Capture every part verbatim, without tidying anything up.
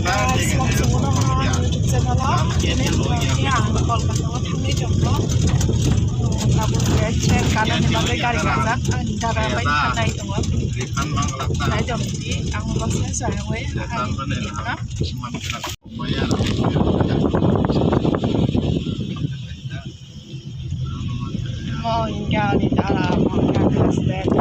Guys, welcome to my YouTube channel. Ini vlogni ang Kolkata o thangwi tongo. Abo se train kanani bagwi gari kajak, ang dara bai thangnai tongo. Nai tongdi, ang bosna sawi ang. Mo hingke ani dara mo hingke ani husband.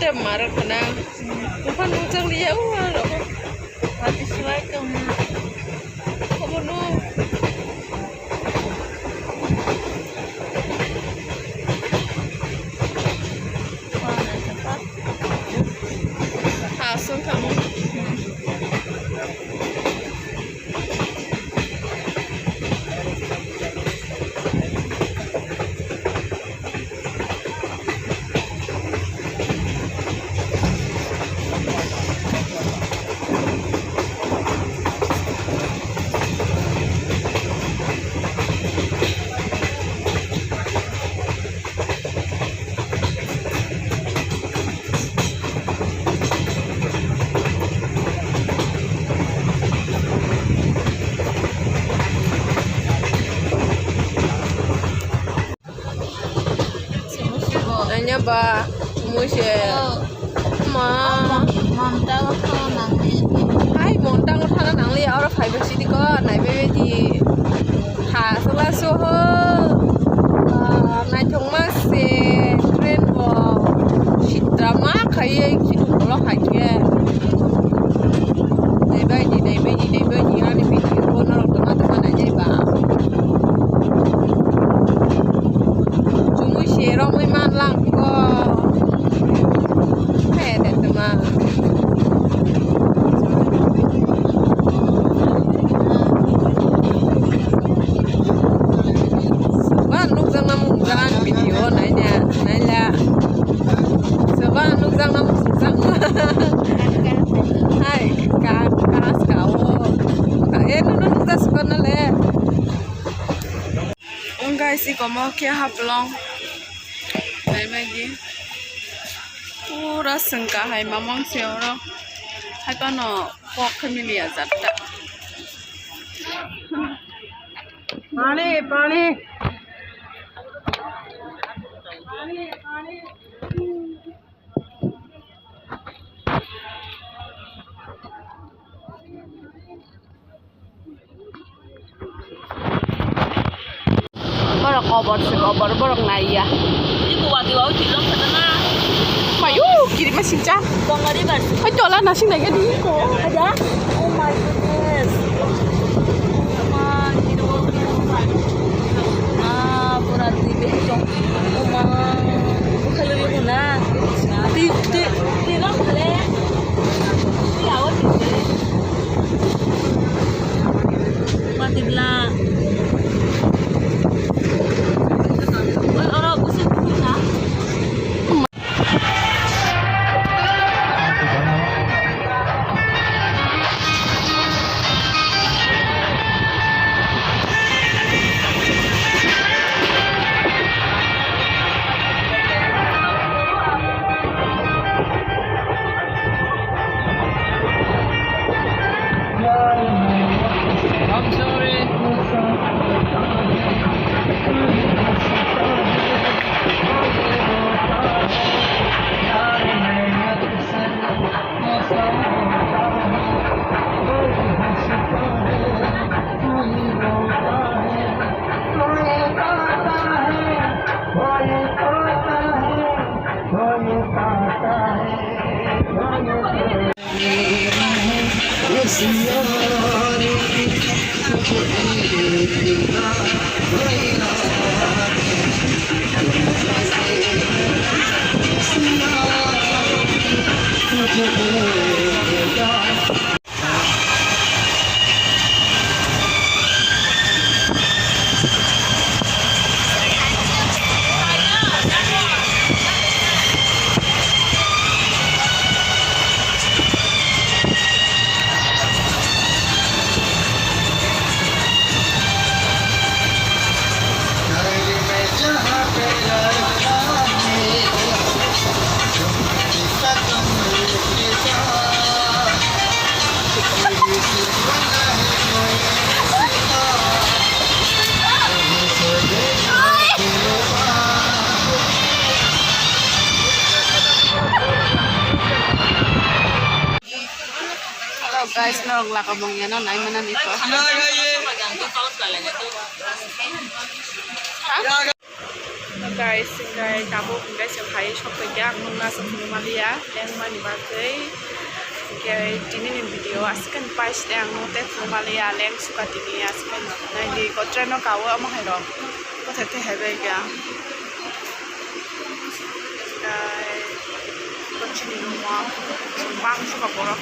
Maro khana. Bukan muchang liya u aro. Hati suai kama. Komo no. Ha sung kama. Nanya ba, mui se. Ma. Monta ko thana nangli. Ai, monta ko thana nangli, aro phai ba sini ko, nai bai bai di. Ha, sala so ho. Ah, naithok ma se, train bo. Sitra ma khai, ai, khinu ulo khai khe. Nai bai di, nai bai di, nai bai di, ani video ko norok tongma tongma nai jai ba. Chumui se romui man lang ko. He de tongma. Ba nukjakna mung jaga ani video naina naila. Soba nukjakna mung sukjakma. Hai ka ka ska o. E no no nukjak sukar na le. Guys, iko mo khe Haflong. Naimagi. Pura sengka hai mamang se oro. Hai pano kok khe mili ya jatta. Pani, pani. Borok kobor se kobor, borok naiya. Iko wati wau tilok khana na. Mayu, kirima singcha. Bongari bar. Hai tola nasing naikha di ko. Ada? Oh my goodness. Ma, kiro. Ah, pura twi beh chong. Oh ma, bukhalo lugu na. Twi, twi, twi lang khale. Twi awat twi. Ma tibla. Oi, oro busi busi na. Hello guys, norok laka bong yano nai mana ni to. Guys, hingke tabuk hingke se hai sok pai khe ang nung aswk phunuk maliya lengmani bagwi. Hingke tini ni video aswk khe paiste ang nung tei phunuk maliya leng suka tini aswk khe nai di ko train no kawo omo hai rok kothai thai hai bai kha. Hingke chini room o bang suka borok.